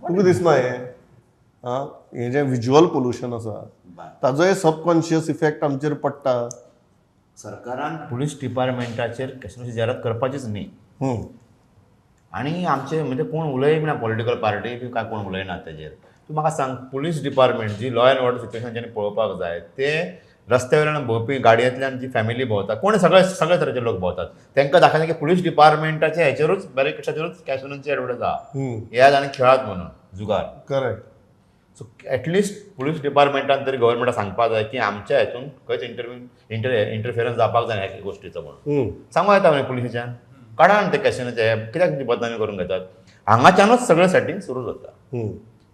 तुका दिसना हें? आं, हें जें विज्युअल पोल्युशन आसा ताजोय सबकॉन्शियस इफेक्ट आमचेर पडटा. सरकारान पुलीस डिपार्टमेंटाचेर कॅसिनोची जायरात करपाचीच न्ही. आनी आमचे म्हणजे कोण उलय ना, पॉलिटिकल पार्टी बी काय कोण उलयना तेजेर. तूं म्हाका सांग, पुलीस डिपार्टमेंट जी लॉ एंड ऑर्डर सिट्युएशन जेणे पळोवपाक जाय, ते रस्त्या वयल्यान भोंवपी गाडयेंतल्यान जी फॅमिली भोंवता, कोण सगळे सगळे तरेचे लोक भोंवतात, तांकां दाखयता की पुलीस डिपार्टमेंटाच्या हेचेरूच बॅरिकेड्साचेरूच कॅसिनोची एडवर्टायज आहा, येयात आनी खेळात म्हणून जुगार. सो एटलिस्ट पुलीस डिपार्टमेंटान तरी गव्हर्मेंटाक सांगपाक जाय की आमच्या हेतून खंयच इंटरव्यू इंटर इंटरफिरन्स जावपाक जायना ह्या गोश्टीचो म्हणून. सांगू येता न्ही पुलिसेच्यान, काडा न्ही ते कॅसिनोचे, कित्याक तुमची बदनामी करून घेतात? हांगाच्यानूच सगळें सेटींग सुरू जाता.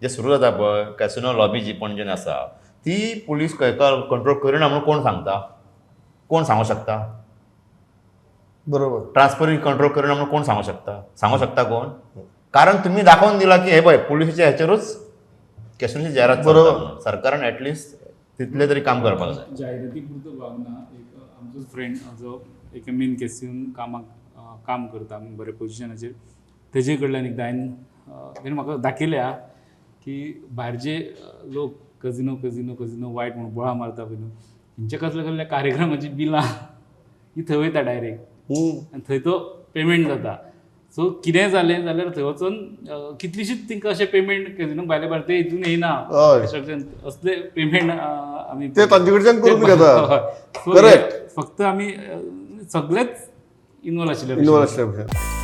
जें सुरू जाता पळय, कॅसिनो लॉबी जी पणजेन आसा ती पुलीस कंट्रोल करिना म्हणून कोण सांगता? कोण सांगू शकता? ट्रान्सफरींग कंट्रोल करिना म्हणून कोण सांगू शकता? सांगू शकता कोण? कारण तुम्ही दाखोवन दिला की हे पळय, पुलिसेच्या हेचेरूच कॅसिनोची जायरात चलता म्हणून. सरकारान एटलिस्ट तितलें तरी काम करपाक जाय. जायराती पुरतो भाग ना. एक आमचो फ्रेंड जो एका मेन कॅसिनोन कामाक काम करता बऱ्या पोजिशनाचेर, तेजे कडल्यान एकदां हांवें, तेणें म्हाका दाखयल्या की भायर जे लोक कजिनो कजिनो कजिनो वायट म्हणून बोळा मारता पळय न्हू, हेंच्या कसल्या कसल्या कार्यक्रमाची बिलां ही थंय वयता डायरेक्ट आनी थंय तो पेमेंट जाता. सो कितेंय जालें जाल्यार थंय वचून कितलीशीच तांकां अशें पेमेंट कजिनो भायले भायर ते हितून येयना. असले पेमेंट आमी ते तांचे कडच्यान करून घेता. So, फक्त आमी सगळेच इनवॉल्व आशिल्ले. इनवॉल्व आसल्या भशेन.